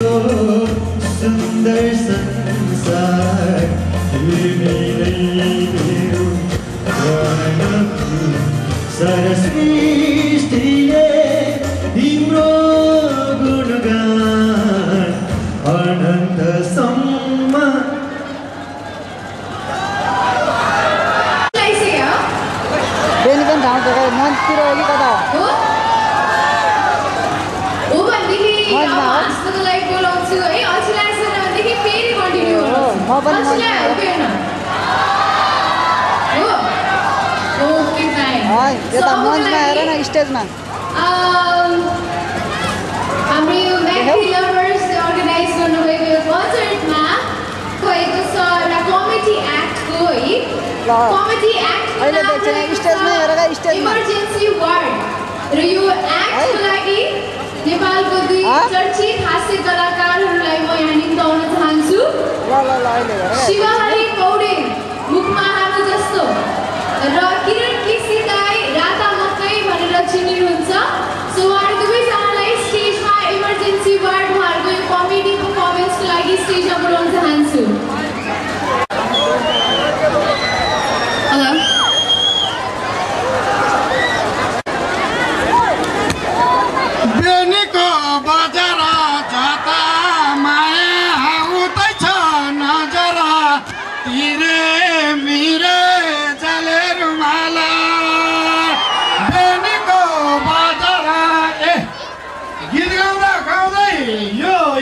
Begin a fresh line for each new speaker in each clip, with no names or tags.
सुन्दर संसार सारा सृष्टिले तिम्रो गुणगान अनन्तसम्म
बेनी पनि ठाउँ छ मन्दिर हो कि कता हो
हाँस्नको लागि बोलाउँछु है अल्छी लाग्दैन भनेदेखि फेरि कन्टिन्यू
म पनि
ओके फाइन
यता मञ्चमा हेर न स्टेजमा
हाम्रो यो म्याथी लभर्स अर्गनाइज गर्नुभएको यो कन्सर्टमा भएको छ एउटा कमेडी एक्टको है कमेडी एक्ट
अहिले देख्छ स्टेजमा हेरेर स्टेजमा
इमर्जेन्सी वार्ड र यो एक्टको लागि नेपालको दुई चर्चित हास्य कलाकारहरूलाई म यहाँ निम्ताउन चाहन्छु शिवहरि पौडेल मुखमा हानु जस्तो र किरण केसी दाई राता मकै भनेर चिनिनुहुन्छ सो उहाँहरू दुवैजनालाई स्टेजमा इमर्जेन्सी वार्ड उहाँहरूको यो कमेडी पर्फर्मेन्सको लागि स्टेजमा बोलाउन चाहन्छु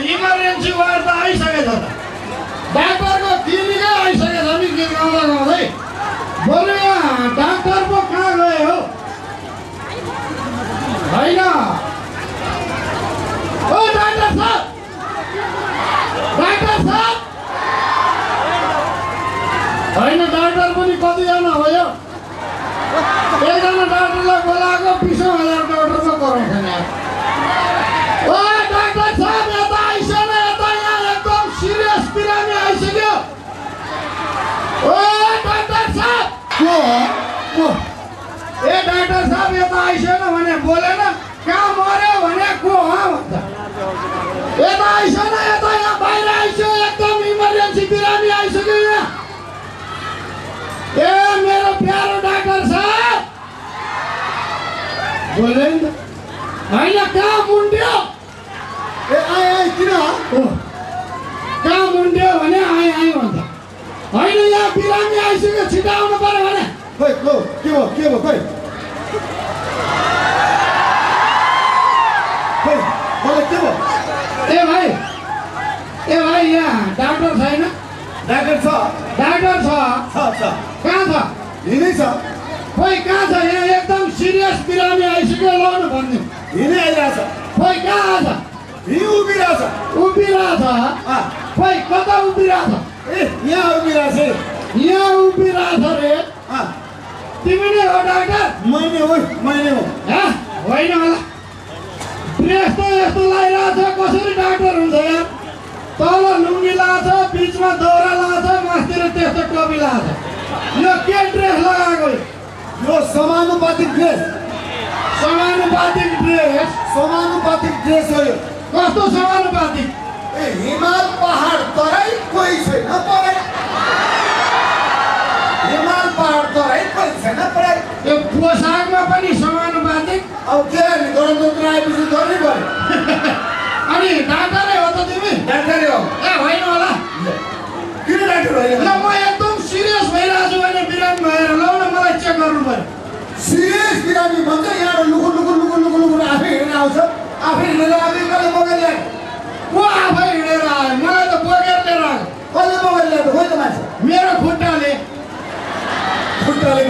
इमर्जेन्सी वार्ड त आइसकेछ त डाक्टरको क्लिनिकै आइसकेछ नि गीत गाउँदा गाउँदै बरु यहाँ डाक्टर पो कहाँ गए हो होइन ओ डाक्टर साहब होइन डाक्टर पनि कतिजना भयो एकजना डाक्टरलाई बोलाएको 20,000 डाक्टरको गराउँछ ओ डाक्टर साहब यता आइसक्यो यता यहाँ एकदम सिरियस बिरामी आइसक्यो ओ डाक्टर साहब को ए डाक्टर साहब यता आइसक्यो भने बोलेन कहाँ मर्यो भने को हो भन्छ यता आइसक्यो यता यहाँ बाहिर आइसक्यो एकदम इमर्जेन्सी बिरामी आइसक्यो यहाँ ए मेरो प्यारो डाक्टर साहब बोले नि होइन कहाँ मुन्ड्यो ए आइ किन कहाँ मुन्ड्यो भने आइ भन्छ होइन यहाँ बिरामी आइसक्यो छिटो आउनु पर्यो भने खोइ के भयो खोइ मलाई के भयो ए भाइ यहाँ डाक्टर छैन डाक्टर छ कहाँ छ हिँडै छ खोइ कहाँ छ यहाँ एकदम सिरियस बिरामी आइसक्यो लाउनु भन्नु हिँडै आइरहेछ खोइ कहाँ आछ उभिरहेछ खोइ कता उभिरहेछ ए यहाँ उभिरहेछ रे तिमी नै हो डाक्टर मैले हो होइन होला ड्रेस त यस्तो लगाइरहेछ कसरी डाक्टर हुन्छ यार तल लुङ्गी लाछ बिचमा दौरा लाछ मास्तिर त्यस्तो टोपी लाछ यो के ड्रेस लगाएको यो समानुपातिक ड्रेस हो यो कस्तो समानुपातिक ए हिमाल पहाड तराई कोही छैन पढाइ यो पोसाकमा पनि समानुपातिक अब के गणतन्त्र आएपछि गर्नै पर्यो अनि डाक्टरै हो त तिमी डाक्टरै हो ए होइन होला किन डाक्टर होइन म एकदम सिरियस भइरहेको छु भने बिरामी भएर लौ न मलाई चेक गर्नु पर्यो सिरियस बिरामी भन्छ यहाँ लुकुर आफै हिँडेर आउँछ आफै हिँडेर आफै कसले बोकेर ल्यायो को आफै हिँडेर आयो मलाई त बोकेर लिएर आयो कसले बोकेर ल्याएको खोइ त मान्छे मेरो खुट्टाले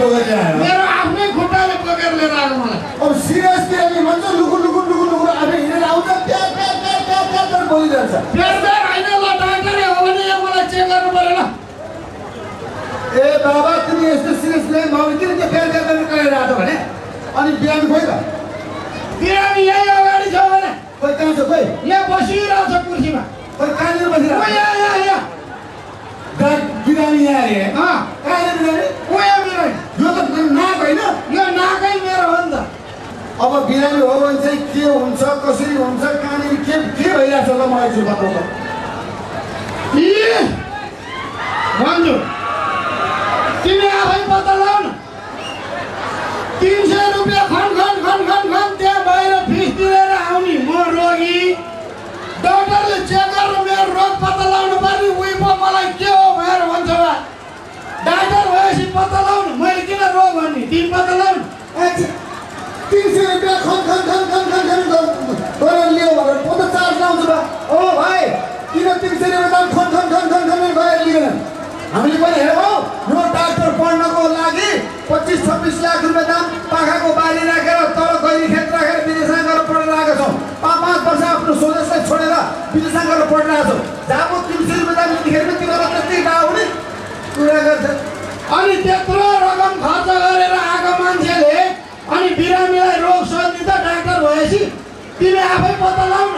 बोकेर ल्यायो मेरो आफ्नै खुट्टाले बोकेर लिएर आयो मलाई अब सिरियस बिरामी भन्छ लुकुर आफै हिँडेर आउँछ प्यार बोलिरहन्छ प्यार होइन ल डाक्टरै हो भने मलाई चेक गर्नु पर्यो ल ए बाबा तिमी यस्तो सिरियस बिरामी भयो किन त्यो प्यार गरिरहेको भने अनि बिरामी खोइ त बिरामी यही अगाडि छ भने खोइ कहाँ छ खोइ यहाँ बसिरहेको छ कुर्सीमा खोइ कहाँनिर बसिरहेको यहाँ बिरामी यहाँ अरे कहाँनिर बिरामी यहाँ बिरामी यो त नाक होइन यो नाकै मेरो हो नि त
अब बिरामी हो भने चाहिँ के हुन्छ कसरी हुन्छ कहाँनिर के भइरहेछ त मलाई चाहिँ बताऊ त
भन्छु तिमी आफै पत्ता लाउ न 300 रुपियाँ खन त्यहाँ बाहिर फिस तिरेर आउने म रोगी डाक्टरले चेक गरेर मेरो रोग पत्ता लाउनु पर्ने उही पो मलाई के हो भनेर भन्छ बा डाक्टर भएपछि पत्ता लाउनु मैले किन रोग भन्ने तिमी पत्ता लाउनु
300 रुपियाँ खन गरेर लियो भनेर म त चार्ज लाउँछु बा ओ भाइ किन 300 रुपियाँ दाम खन गरेर लिँदैन हामीले पनि हेरौँ यो डाक्टर पढ्नको लागि 25-26 लाख रुपियाँ दाम पाखाको बारी राखेर तल गैरी खेत राखेर विदेशमा गएर पढेर आएको छौँ 5 वर्ष आफ्नो स्वदेशलाई छोडेर विदेशमा गएर पढिरहेको छौँ जब 300 रुपियाँ दाम लिँदाखेरि तिनीहरूलाई त्यस्तै डाहा हुने कुरा गर्छ
अनि त्यत्रो रकम खर्च गरेर आएको मान्छेले अनि बिरामीलाई रोग सोध्ने त डाक्टर भएपछि तिमी आफै पत्ता लाउ न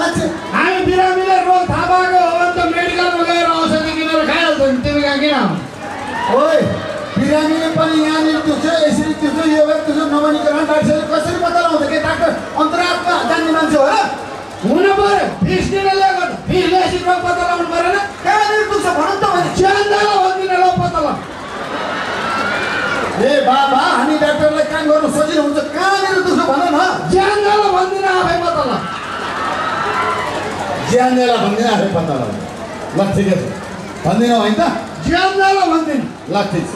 अच्छा
हामी बिरामीलाई रोग थाहा पाएको हो भने त मेडिकलमा गएर औषधि किनेर खाइहाल्छौँ नि तिमी कहाँ किन आउनु
ओइ बिरामीले पनि यहाँनिर त्यो यसरी त्यो यो त्यो नभनिकन डाक्टरले कसरी पत्ता लाउँछ के डाक्टर अन्तरात्मा जान्ने मान्छे हो र
हुनु पर्यो फिस किन ल्याएको त फिस ल्याएपछि रोग पत्ता लाउनु परेन
कहाँनिर दुख्छ भनौँ त भने
ज्यानलाई भन्दिनँ ल पत्ता लाउ
ए बाबा हामी डाक्टरलाई काम गर्नु सजिलो हुन्छ कहाँनिर दुख्छ भन न
ज्यानलाई भन्दिनँ आफै पत्ता लाउ
ज्यानलाई भन्दिनँ आफै पत्ता लाउ ल ठिकै छ भन्दिनँ होइन त
ज्यानलाई भन्दिनँ
ल ठिक छ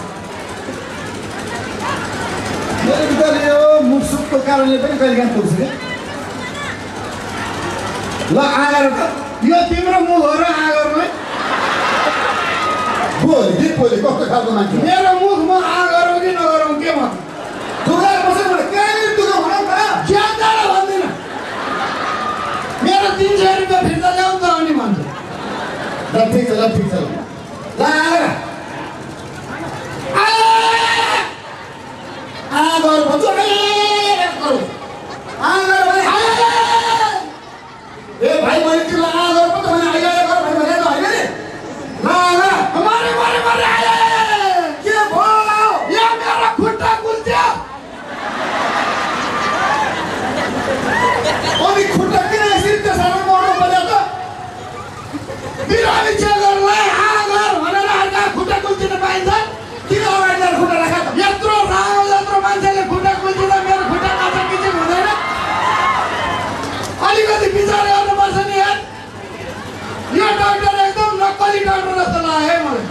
मेरो भित्र यो मुखसुखको कारणले पनि कहिले काहीँ पुग्छ क्या ल आएर त
यो तिम्रो मुख हो र आगरमा
बोली कस्तो खालको मान्छे
मेरो मुख म आ गरौँ कि नगरौँ के म
दुखाएर बसेर भने कहाँनिर दुखाउँ भनौँ त
ज्यानलाई भन्दिनँ मेरो 300 रुपियाँ फिर्ता ल्याउनु त अनि भन्छ
ल ठिक छ ल आएर आगर भन्छु आगर भने ए भाइ मैले तिमीलाई आगर पो त भने अहिले गर भने भने त होइन नि ल आगर
मारे
के भयो
यो मेरो खुट्टा कुल्च्यो
अनि खुट्टा किन यसरी त्यसरी मर्नु पर्यो त
बिरामी चेकरलाई आगर भनेर अर्का खुट्टा कुल्चिन पाइन्छ
किन अगाडि खुट्टा राख त
यत्रो राम जत्रो मान्छेले खुट्टा कुल्चिँदा मेरो खुट्टा काचा किचिक हुँदैन अलिकति विचार गर्नुपर्छ नि यार यो डाक्टर एकदम नक्कली डाक्टर जस्तो लाग्यो है मलाई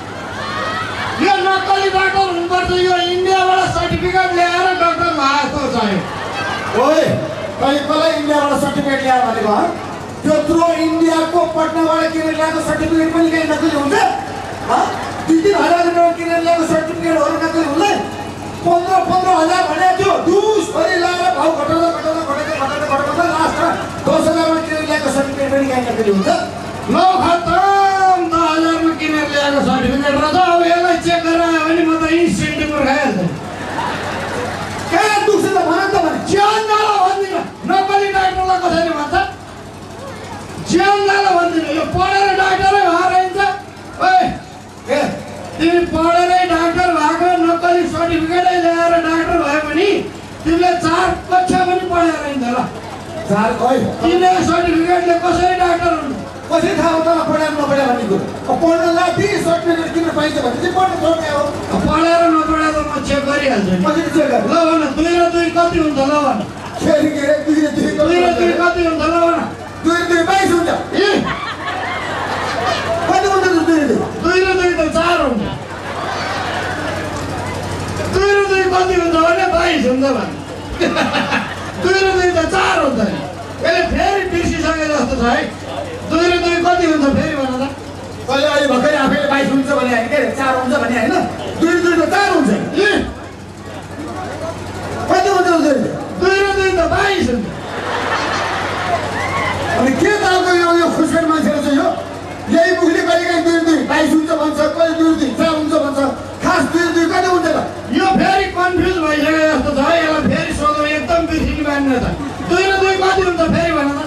यो नक्कली डाक्टर हुनुपर्छ यो इन्डियाबाट सर्टिफिकेट ल्याएर डाक्टर भएको चाहियो
ओए कसलाई इन्डियाबाट सर्टिफिकेट ल्याएर भनेको हो त्यत्रो इन्डियाको पटनाबाट किनेर ल्याएको सर्टिफिकेट पनि कहीँ नक्कली हुन्छ 2-3 हजार रुपियाँ किनेर ल्याएको सर्टिफिकेटहरू नक्कली हुँदैन 15,000 भनेको थियो दुसभरि लगाएर भाउ घटाउँदा लास्टमा 10,000 मा किनेर ल्याएको सर्टिफिकेट पनि कहीँ नक्कली हुन्छ
लो खतम 10,000 मा किनेर ल्याएको सर्टिफिकेट रहेछ अब यसलाई चेक गरेर आयो भने म त इन्सेन्टिभर खाइहाल्छु
कहाँ दुख्छ त भन त भने
ज्यानलाई भन्दिनँ नक्कली डाक्टरलाई कसरी भन्छ ज्यानलाई भन्दिनँ यो पढेर डाक्टरै भएर हिँड्छ ओए
ए
तिमी पढेरै डाक्टर भएको नक्कली सर्टिफिकेटै ल्याएर डाक्टर भयो भने तिमीले 4 कक्षा पनि पढेर हिँड्छ ल
चार खै
तिमीले सर्टिफिकेटले कसरी डाक्टर हुनु
कसरी थाहा हो त पढाएर नपढाए भन्ने कुरो पढ्न लागि सर्टिफिकेट किन पाइन्छ भने चाहिँ पढ्न छोड्ने हो
पढेर नपढाए त म चेक गरिहाल्छु नि
कसरी चेक गर्ने
ल भन 2 र 2 कति हुन्छ ल भन
फेरि के रे 2 र 2
कति हुन्छ ल भन
2 र 2 22 हुन्छ
ए
कति हुन्छ 2 र 2
2 र 2 त 4 हुन्छ 2 र 2 कति हुन्छ भने 22 हुन्छ भन 2 र 2 त 4 हुन्छ नि यसले फेरि बिर्सिसके जस्तो छ है 2 र 2 कति हुन्छ फेरि भन त
कहिले अहिले भर्खरै आफैले 22 हुन्छ भने होइन के 4 हुन्छ भने होइन 2 र 2 त 4 हुन्छ
ए
कति हुन्छ 2
र 2 त 22 हुन्छ
अनि के तालको यो खुसखर मान्छेहरू चाहिँ यो यही मुखले कहिलेकाहीँ 2 र 2 22 हुन्छ भन्छ कहिले 2 र 2 4 हुन्छ भन्छ खास 2 र 2 कति हुन्छ त
यो फेरि कन्फ्युज भइसके जस्तो छ है यसलाई फेरि सोधौँ एकदम बिर्सिनु मान्ने छ 2 र 2 कति हुन्छ फेरि भन त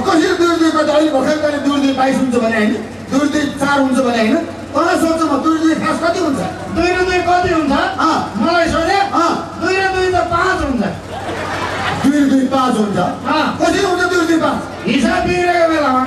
कसरी 2 र 2 कति अहिले भर्खर कहिले 2 र 2 22 हुन्छ भने होइन 2 र 2 4 हुन्छ भने होइन तँलाई सोध्छु म 2 र 2 खास कति हुन्छ
2 र 2 कति हुन्छ मलाई सोधे 2 र 2 त 5 हुन्छ
2 2 5 हुन्छ कसरी हुन्छ 2 2 5
हिसाब बिग्रेको बेलामा